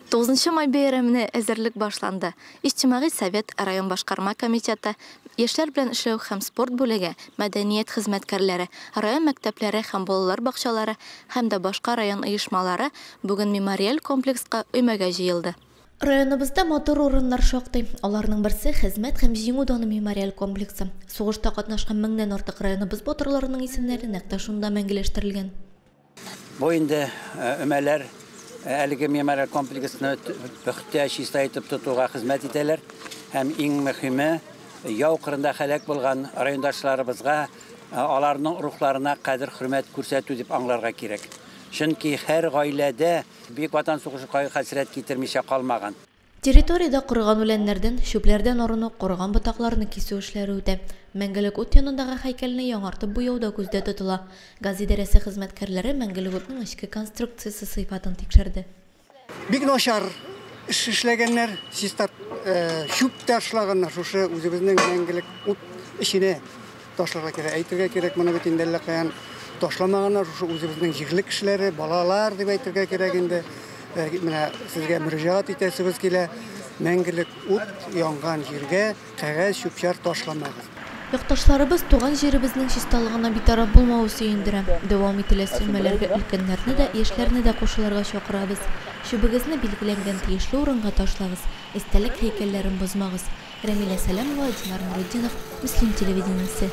9 май бәйрәменә әзерлек башланды. Иҗтимагый совет, район башкарма комитеты, яшьләр белән эшләү һәм спорт бүлеге, мәдәният хезмәткәрләре, район мәктәпләре һәм балалар бакчалары һәм дә башка район оешмалары бүген мемориаль комплекска өмәгә җыелды. Районыбызда матур урыннар шактый. Аларның берсе Хезмәт һәм Җиңү даны мемориаль комплексы. Сугышта катнашкан меңнән артык районыбыз батырларының исемнәре нәкъ тә шунда мәңгеләштерелгән. Бу инде өмәләр әлеге мемориаль комплексны пөхтә, чиста итеп тотуга хезмәт итәләр. Һәм иң мөһиме, яу кырында һәлак булган райондашларыбызга, аларның рухларына кадер-хөрмәт күрсәтү дип аңларга кирәк. Чөнки һәр гаиләдә Бөек Ватан сугышы кайгы-хәсрәт китермичә калмаган. Территориядә корыган үләннәрдән, чүпләрдән арыну, корыган ботакларны кисү эшләре үтә. Мәңгелек ут янындагы һәйкәлне яңартып буяу да күздә тотыла. Газ идарәсе хезмәткәрләре Мәңгелек утның эчке конструкциясе сыйфатын тикшерде. Бик начар эш эшләгәннәр, чиста чүп ташлаганнар шушы үзебезнең Мәңгелек ут эченә ташларга кирәк. Әйтергә кирәк, моны бит инде әллә каян ташламаганнар, шушы үзебезнең җирле кешеләре, балалар дип әйтергә кирәк инде. Менә сезгә мөрәҗәгать итәсебез килә, мәңгелек ут янган җиргә кәгазь, чүп-чар ташламагыз. Якташларыбыз туган җиребезнең чисталыгына битараф булмавы сөендерә. Дәвам ителәсе өмәләргә өлкәннәрне дә, яшьләрне дә кушылырга чакырабыз. Чүбегезне билгеләнгән тиешле урынга ташлагыз, истәлек һәйкәлләрен бозмагыз. Рәмилә Сәләмова, Динар Нуретдинов, Мөслим телевидениесе.